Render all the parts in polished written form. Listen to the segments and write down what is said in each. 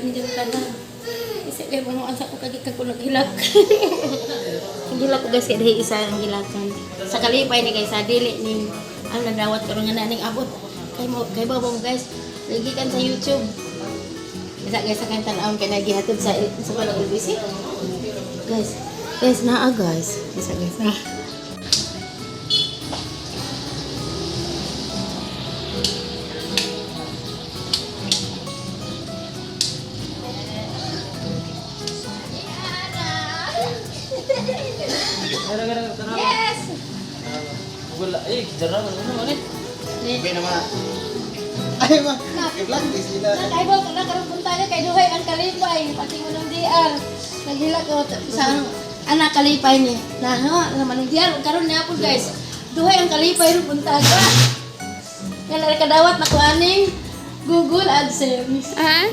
Ninyong tanan. Kasi kay mga ansa ko kagit ko naghilak. Ang hilak ko guys kay dahil isa ang hilakan. Sa kalipay ni guys, sa dili ni ang nadawat karon nga naning abot. Kay mo kay ba mo guys, lagi kan sa YouTube. Isa guys sa kang tan-awon kay nagihatod sa walang LBC. Guys, guys naa guys. Isa guys na. Yes. Wala, eh, jara ano ano eh. Okay na ma. Ay ma, i-vlog this sila. Nakaibaw ka na karong buntaga kay duhay ang kalipay pati mo ng DR. Naghila ko sa ano anak kalipay ni. Na ha naman ng DR karon na po guys. Duhay ang kalipay ro buntaga. Kaya kadawat na ko aning Google AdSense. Ah?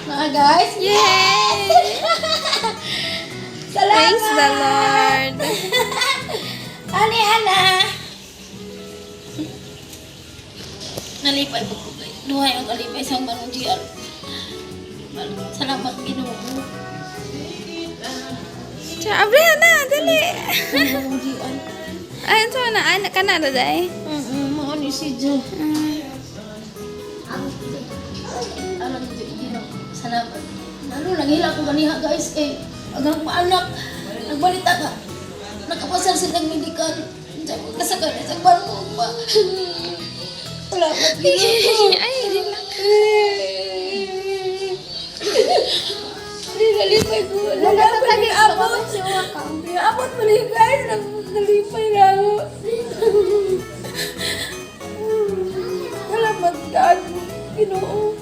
Na guys. Yay! Salamat. Thanks the Lord. Ani ana. Nalipay po ko guys. Duhay ang kalipay sa manong GR. Salamat Ginoo. Siya, abre na, dali. Manong GR. Ay, ito na, ay, kana na day. Mao ni si Jo. Ah. Alam niyo Ginoo. Salamat. Lalo nanghila ko ganiha guys eh. Agang maanak. Nagbalita ka. Nakapasar sila ng medical. Kasakay na sa barko pa. Salamat Ginoo. Ay, relax. Hindi nalipay ko. Nalapay ni abot. Abot mo ni guys. Nalipay na ako. Salamat God. Ginoo.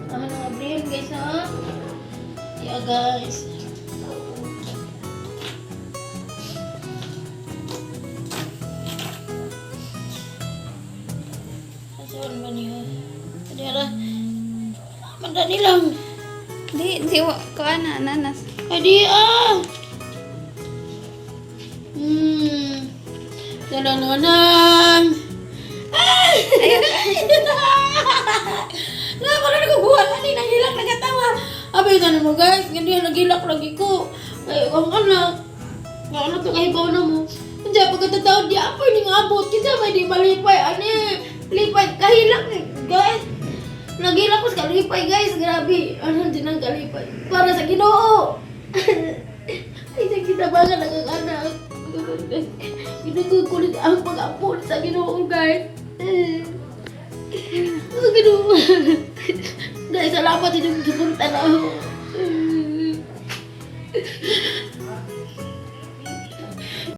Ano nga brain guys ha? Yeah guys. Saan ba niyo? Adara. Mandani lang. Di, di, wa, ko ana, nanas. Ay di ah. Dalalanan. Ay! Na, parang naguguhan ani nahilak nagatawa. Abi tanan mo guys, ganyan naghilak lagi ko. Ay, ang anak. Nga ano to kahibaw na mo. Diyan pagkatataon di apoy ning abot kita may di malipay ani. Lipay kahilak ni guys. Naghilak ko sa kalipay guys, grabe. Ano din ang kalipay para sa Ginoo. Ay, sa kitabangan ang ang anak. Ginugukulit ang pag-ampon sa Ginoo guys. Ang Ginoo. Guys, salamat sa inyong suporta na ako.